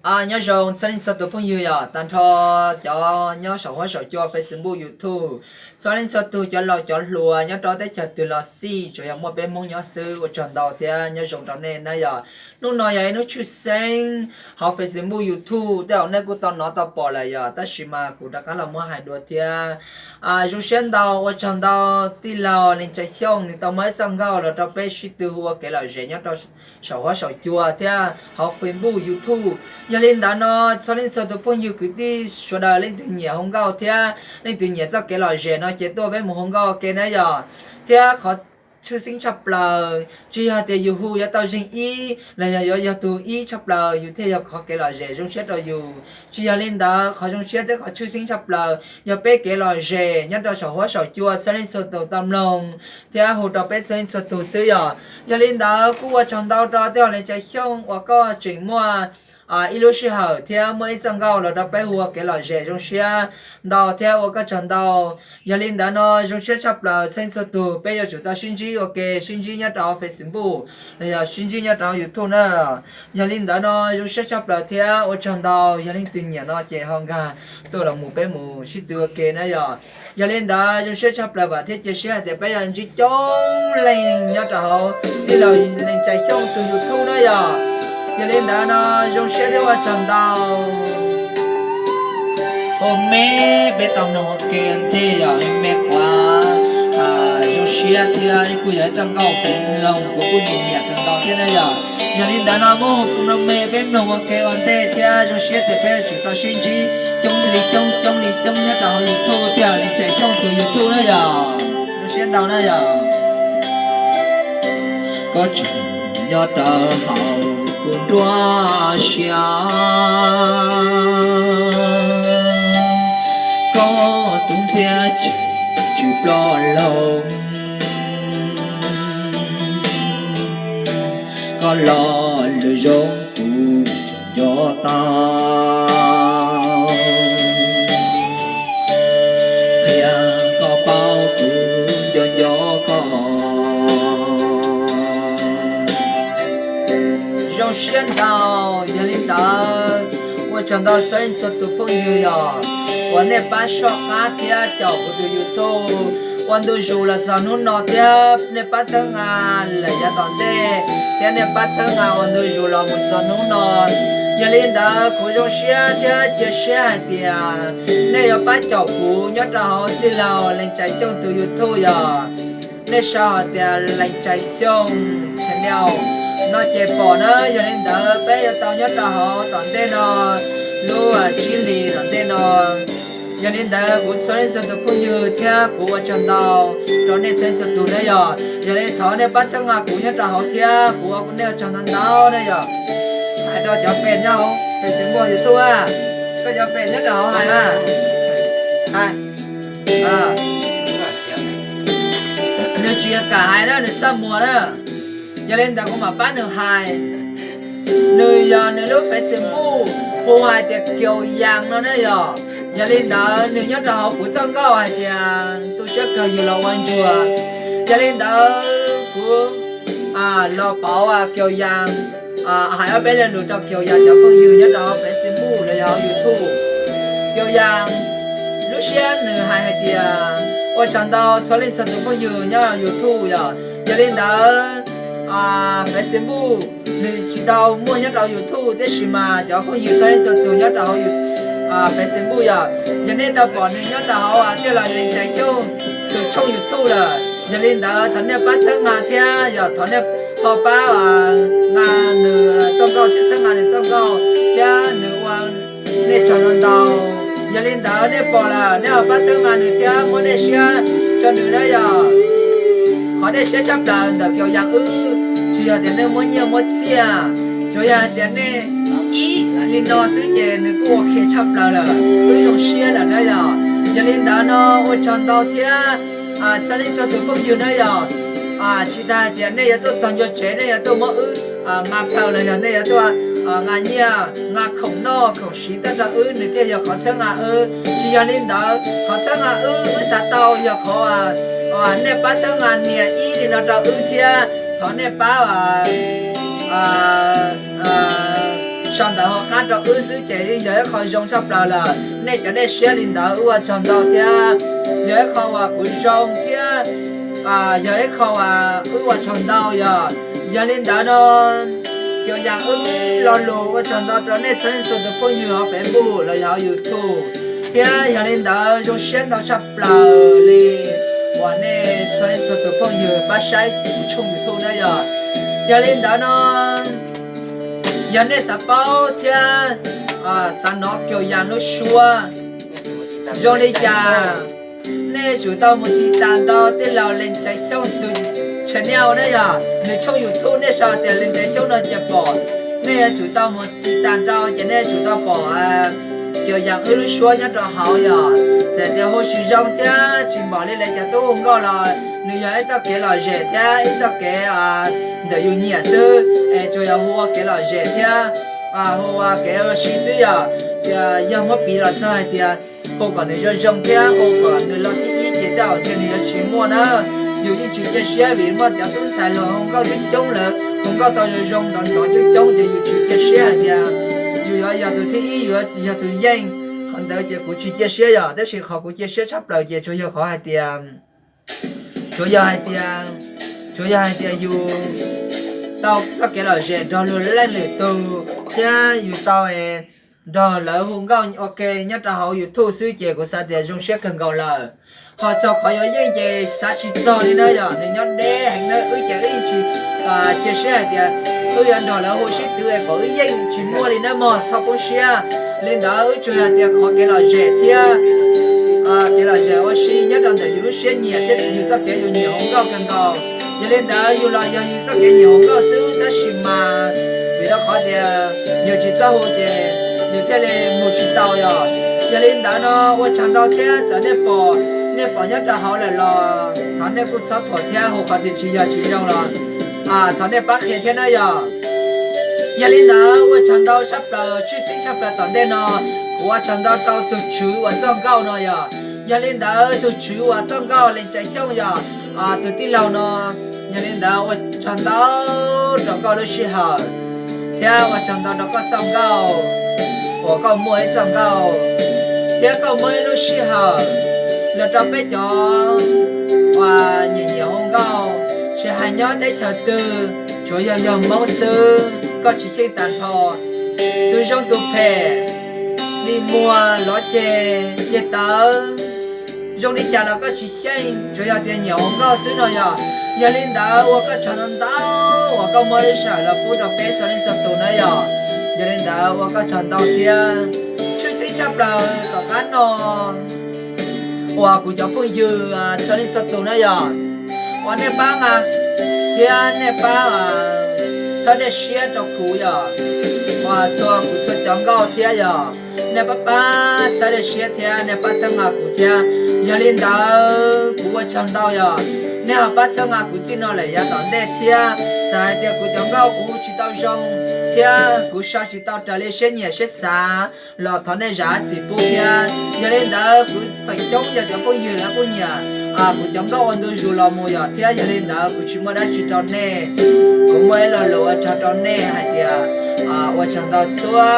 Nyob zoo txhua leej txhua tus phooj ywg yom, tag nrho cov nyob saum huab saum cua Facebook YouTube, txhua leej txhua tus cov laus cov hluas nyob rau teb chaws twg los xij, tsuas yog muaj peb Hmoob nyob xwb, ua tsaug ntau thiab nyob zoo rau nej na yom. Hnub no yog ib hnub tshwj xeeb hauv Facebook YouTube, tej zaum nej kuj tau hnov tau pom lawm yom, tab sis mas kuv rov qab los muab hais dua thiab. Zoo siab ntau, ua tsaug ntau tij laug Leej Tsa Xyooj nws tau muab ib txoj nkauj los rau peb sib tw hu ua kev lom zem nyob rau saum huab saum cua thiab hauv Facebook YouTube. Yog li ntawd no, txhua leej txhua tus phooj ywg kwv tij sawv daws leej twg nyiam hu nkauj thiab leej twg nyiam txoj kev lom zem no ces tuaj peb mus hu nkauj ua ke na yom. Thiab qhov tshwj xeeb tshaj plaws tsis yog tias yus hu yuav tau zeeg ib los yog yuav yog tus ib tshaj plaws yus thiaj yog qhov kev lom zem zoo siab rau yus. Tsis yog li ntawd, qhov zoo siab thiab qhov tshwj xeeb tshaj plaws yog peb kev lom zem nyob rau saum huab saum cua txhua leej txhua tus tau mloog thiab hu rau peb txhua leej txhua tus xwb yom. Yog li ntawd kuj ua tsaug ntau rau tij laug Leej Tsa Xyooj uas koj tseem muaj ib lub sij hawm thiab muaj ib txoj nkauj los rau peb hu ua kev lom zem zoo siab ntau thiab ua koj tsaug ntau. Yog li ntawd no zoo siab tshaj plaws txhua leej txhua tus, peb yuav tsum tau sib ntsib ua ke, sib ntsib nyob rau hauv Facebook los yog sib ntsib nyob rau hauv YouTube na. Yog li ntawd no zoo siab tshaj plaws thiab ua tsaug ntau, yog leej twg nyiam no ces ho nkag tuaj los mus peb mus sib tw ua ke na yom. Yog li ntawd zoo siab tshaj plaws vam thiab cia siab hais tias peb yuav ntsib coob leej nyob rau hauv tij laug Leej Tsa Xyooj tus YouTube na yom. Yog li ntawd no zoo siab thiab ua tsaug ntau. Ua me peb tau mloog ua ke ntej yog me quav zoo siab thiab kuj yog ib txoj nkauj kuv mloog kuv kuj nyiam nyiam kawg nkaus thiab na yom. Yog li ntawd no muab hu me peb mloog ua ke ua ntej thiab zoo siab tias peb yuav tsum tau sib ntsib coob li coob coob li coob nyob rau hauv YouTube thiab Leej Tsa Xyooj tus YouTube na yom. Zoo siab ntau na yom. Koj tseem nyob rau hauv kuv nruab siab, koj tus ntxhiab tseem tsis ploj lawm, koj lo lus zoo kuv tseem nco tau, qhia koj paub kuv nco nco koj. Zoo siab ntau, yog li ntawd ua tsaug ntau txhua leej txhua tus phooj ywg yom, uas nej pab soj qab thiab caum kuv tus YouTube ua ntu zus los txog hnub no thiab nej pab txhawb nqa lawm yav tom ntej thiab nej pab txhawb nqa ua ntu zus los mus txog hnub no. Yog li ntawd kuv zoo siab thiab cia siab hais tias nej yuav pab caum kuv nyob rau hauv tij laug Leej Tsa Xyooj tus YouTube yom. Nej sau hais tias Leej Tsa Xyooj channel no ces pom na. Yog li ntawd peb yuav tau nyob rau hauv tom ntej no lub tsib hlis tom ntej no. Yog li ntawd kuv txhua leej txhua tus phooj ywg thiab kuv ua tsaug ntau rau nej txhua leej txhua tus na yom. Yog li thov nej pab txhawb nqa kuv nyob rau hauv thiab kuv ua nej ua tsaug ntau ntau na yom. Hais rau cov fans nyob hauv Facebook YouTube a, koj cov fans nyob rau hauv hais a. Nws tsis yog kam hais na, nws txaj muag na. Yog li ntawd kuv mam pab nws hais. Nws yog nws lub Facebook hu hais tias Kiaus Yaas no na yom. Yog li ntawd nws nyob rau hauv kuv txoj nkauj hais tias tu siab kawg yus los ua ntsuag. Yog li ntawd kuv los pauv Kiaus Yaas, hais ob peb lo lus rau Kiaus Yaas cov phooj ywg nyob rau hauv Facebook los yog hauv YouTube. Kiaus Yaas lub siab nws hais hais tias ua tsaug ntau txhua leej txhua tus phooj ywg nyob YouTube yom. Yog li ntawd Facebook nws tsis tau muaj nyob rau YouTube, tiam sis mas cov phooj ywg txhua leej txhua tus nyob rau hauv Facebook yom, yog nej tau pom nws nyob rau hauv tij laug Leej Tsa Xyooj tus tshooj YouTube lawm, yog li ntawd thov nej pab txhawb nqa thiab yog thov nej ho pab nqa nws txoj nkauj thiab txhawb nqa nws txoj nkauj thiab nws ua nej tsaug ntau ntau. Yog li ntawd nej pom lawm nej ho pab txhawb nqa nws thiab muab dej siab rau nws na yom. Qhov dej siab tshaj plaws ntawm Kiaus Yaas wb tsis yog tias nej muab nyiaj muab txiaj, tsuas yog hais tias nej ib li no xwb ces nws kuj ua khiav tshaj plaws lawm, wb zoo siab lawm na yom. Yog li ntawd no ua tsaug ntau thiab txhua leej txhua tus phooj ywg na yom. Tsis tas hais tias nej yuav tuaj txog ncua tsev nej yuav tuaj muab wb nqa plhaws los yog nej yuav tuaj nqa nyiaj nqa khoom noj khoom siv tuaj rau wb nws thiaj yog qhov txhawb nqa wb. Tsis yog li ntawd, qhov txhawb nqa wb, wb xav tau yog qhov nej pab txhawb nqa nias ib li no rau wb thiab thov nej pab sau ntawv hauv qab rau wb xwb ces yog ib qho zoo tshaj plaws lawm. Nej cov dej siab li ntawd wb ua tsaug ntau thiab. Yog ib qho uas kuv zoo thiab yog ib qho uas wb ua tsaug ntau yog. Yog li ntawd no, Kiaus Yas wb lo lus ua tsaug ntau rau nej txhua leej txhua tus phooj ywg hauv Facebook los yog hauv YouTube, thiab yog li ntawd zoo siab ntau tshaj plaws li uas nej txhua leej txhua tus phooj ywg pab saib kuv tshooj YouTube na yog. Yog li ntawd no, yog nej xav paub thiab xav hnov Kiaus Yas lub suab zoo li cas, nej yuav tsum tau mus tiv tas rau tij laug Leej Tsa Xyooj tus channel na yog, nws tshooj YouTube nej sau tias Leej Tsa Xyooj no ces pom. Nej yuav tsum tau mus tiv tas rau ces nej yuav tsum tau pom Kiaus Yas wb lub suab nyob rau hauv yog. Txawm tias hu tsis zoo thiab tsis npaum li lawv cov tub hu nkauj los nws yog ib txoj kev lom zem thiab ib txoj kev ntawm yus nyiam xwb, es tsuas yog hu ua kev lom zem thiab hu ua kev ua si xwb yog. Yog muab piv los txog hais tias hu kom nws zoo zoo thiab hu kom nws los thib ib ces tej zaum ntshe nws yuav tsis muaj na. Yus yeej tsis cia siab vim muaj cov tub ntxhais los hu nkauj coob coob, lawv hu nkauj tau zoo zoo nrov nrov coob coob ces yus tsis cia siab hais tias yus yuav yog tus thib ib, yus yog tus yeej. Qhov ntawd ces kuv tsis cia siab yog, tab sis qhov kuv cia siab tshaj plaws ces tsuas yog qhov hais tias, tsuas yog hais tias, tsuas yog hais tias yus tau txoj kev lom zem nrog luag leej lwm tus thiab yus tau nrog lawv hu nkauj ua ke nyob rau hauv YouTube xwb ces kuv xav tias zoo siab kawg nkaus lawm. Ho txog qhov yuav yeej ces xav tsis txog li na yog, nws nyob deb heev na, wb ces wb yeej tsis cia siab hais tias wb yuav nrog lawv hu sib twv es kom wb yeej tsis muaj li na mog, txhob poob siab. Li ntawd wb tsuas yog tias qhov kev lom zem thiab kev lom zem ua si nyob rau ntawm yus lub siab nyiam thiab yus txoj kev yus nyiam hu nkauj kawg nkaus. Yog li ntawd yus los yog yus txoj kev nyiam hu nkauj xwb tab sis mas vim rau qhov tias yus tsis txawj hu ces yus thiaj li mus tsis tau yog. Yog li ntawd no ua tsaug ntau thiab txawm nej pom, nej pom nyob rau hauv lawm los thov nej kuj txhob thuam thiab hu qhov tias tsis yog tsis zoo los thov nej pab qhia thiab na yog. Yog li ntawd ua tsaug ntau tshaj plaws, tshwj xeeb tshaj plaws tom ntej no kuv ua tsaug ntau rau tus tswv uas txoj nkauj no yog. Yog li ntawd tus tswv uas txoj nkauj Leej Tsa Xyooj yog, tus tij laug no, yog li ntawd ua tsaug ntau rau koj lub sij hawm thiab ua tsaug ntau rau koj txoj nkauj uas koj muaj ib txoj nkauj thiab koj muaj ib lub sij hawm los rau peb cov uas nyiam nyiam hu nkauj, tsis hais nyob teb chaws twg, tsuas yog yog Hmoob xwb koj tsis xyeej tag nrho. Tus zoo tus phem, li muag lov ceg ceg tawv, zoo li cas los koj tsis xyeej, tsuas yog tias nyiam hu nkauj xwb no yog. Yog li ntawd ua koj tsaug ntau ntau uas koj muab lub sij hawm los pub rau peb txhua leej txhua tus na yog. Yog li ntawd ua koj tsaug ntau thiab. Tshwj xeeb tshaj plaws tom qab no uas kuv cov phooj ywg txhua leej txhua tus na yog, uas nej pab nqa thiab nej pab txhawb dej siab rau kuv yog, uas txhua kuv txhua cov nkauj thiab yog, nej pab pab txhawb dej siab thiab nej pab txhawb nqa kuv thiab. Yog li ntawd kuv ua tsaug ntau yog, nej ho pab txhawb nqa kuv txij no lawm yav tom ntej thiab. Txawm hais tias kuv cov nkauj kuv hu tsis tau zoo thiab kuv sau tsis tau raws li siab nyiam siab xav los thov nej zam txim pub thiab. Yog li ntawd kuv feem coob yog cov phooj ywg lawv kuj nyiam kuv cov nkauj ua ntu zus los mus yog thiab. Yog li ntawd kuv tsis muaj dab tsi rau nej, kuv muaj ib lo lus ua tsaug rau nej hais tias ua tsaug ntau txhua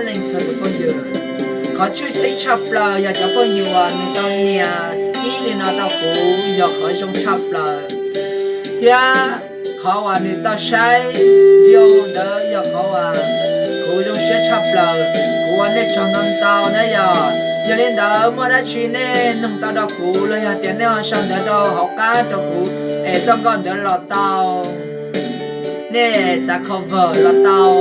leej txhua tus phooj ywg. Qhov tshwj xeeb tshaj plaws yog cov phooj ywg uas nws tau nias ib li no rau kuv yog qhov zoo tshaj plaws, thiab qhov uas nws tau saib video ntawd yog qhov uas kuv zoo siab tshaj plaws. Kuv ua nej tsaug ntau ntau na yog. Yog li ntawd muaj dab tsi nej noog tau rau kuv los yog tias nej ho sau ntawv rau hauv qab rau kuv es txoj nkauj ntawd los tau, nej xav cover los tau,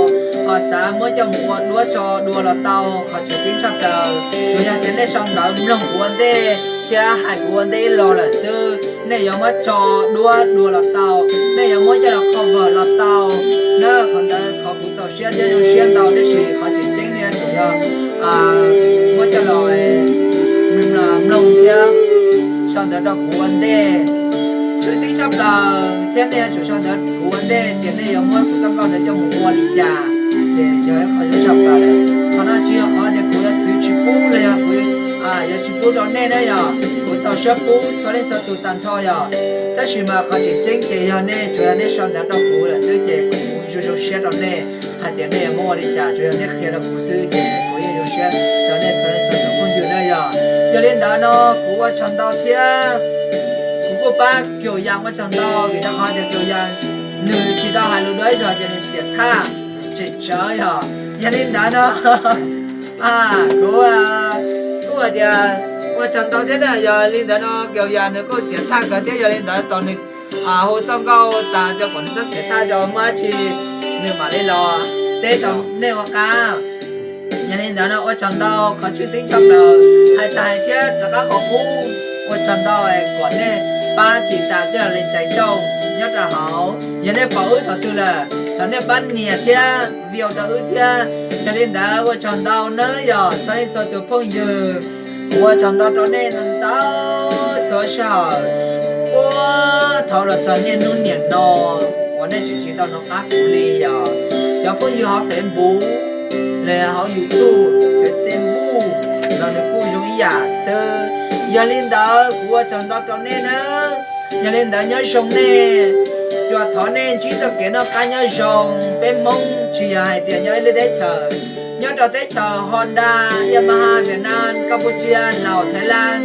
ho xav muab coj mus ua duab tso dua los tau, qhov tseem ceeb tshaj plaws tsuas yog tias nej sau ntawv mloog kuv ua ntej thiab hais kuv ua ntej ib lo lawm xwb. Nej yuav muab tso duab dua los tau, nej yuav muab coj los cover los tau na. Qhov ntawd qhov kuv txaus siab thiab zoo siab ntau, tab sis qhov tseem ceeb nej yuav tsum yog muab coj los mloog thiab sau ntawv rau kuv ua ntej. Tshwj xeeb tshaj plaws thiab nej yuav tsum sau ntawv kuv ua ntej tias nej yuav muab kuv txoj nkauj ntawd coj mus ua li cas, ces yog ib qho zoo tshaj plaws lawm. Qhov no tsis yog qhov tias kuv yuav txwv tsis pub los yog kuv yuav tsis pub rau nej na yog, kuv txaus siab pub txhua leej txhua tus tag nrho yog. Tab sis mas qhov tseem ceeb ces yog nej, tsuas yog nej sau ntawv rau kuv lawm xwb ces kuv zoo zoo siab rau nej. hais tias nej yuav muab ua li cas, tsuas yog nej qhia rau kuv xwb ces kuv yeej zoo siab rau nej txhua leej txhua tus phooj ywg na yog. Yog li ntawd no kuv ua tsaug ntau thiab kuv kuj pab Kiau Yas ua tsaug ntau vim rau qhov tias Kiau Yas nws tsis tau hais lus dua ib zaug ces nws xiam thaj tsis tsawv yog. Yog li ntawd no kuv kuj hais tias ua tsaug ntau thiab na. Yog li ntawd no Kiau Yas nws kuj xiam thaj kawg thiab, yog li ntawd tos nws hu txoj nkauj tas rau kom nws txhob xiam thaj rau muaj dab tsi nws mam li los teb rau nej ua qab. Yog li ntawd no ua tsaug ntau, qhov tshwj xeeb tshaj plaws hais tas hais thiab rov qab qhov qub, ua tsaug ntau kom nej pab tiv tas tej li cais xyoj nyob rau hauv. Yog nej pom wb thaum twg lawm thov nej pab nias thiab view rau wb thiab. Yog li ntawd ua tsaug ntau nawb yog txhua leej txhua tus phooj ywg. Kuv ua tsaug ntau rau nej ntau txhua sij hawm uas thaum los txog niaj hnub niam no uas nej tseem tsis tau hnov qab kuv li yog. Cov phooj ywg hauv Facebook los hauv YouTube, Facebook los nws kuj zoo ib yam xwb. Yog li ntawd kuv ua tsaug ntau rau nej nawb. Yog li ntawd nyob zoo nej, kuv thov nej ntsib txoj kev noj qab nyob zoo. Peb Hmoob tsis yog hais tias nyob ib lub teb chaws, nyob rau teb chaws Honda, Yamaha, Vietnam, Campuchia, Laos, Thái Lan,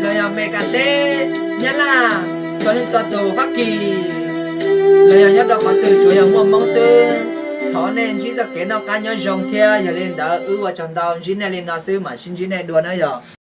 los yog Meskas teb, Nyab Laj, txhua leej txhua tus, Fab Kis, los yog nyob rau qhov twg tsuas yog muaj Hmoob xwb. Thov nej ntsib txoj kev noj qab nyob zoo thiab. Yog li ntawd wb ua tsaug ntau, ntsib nej li no xwb mam sib ntsib nej dua na yog.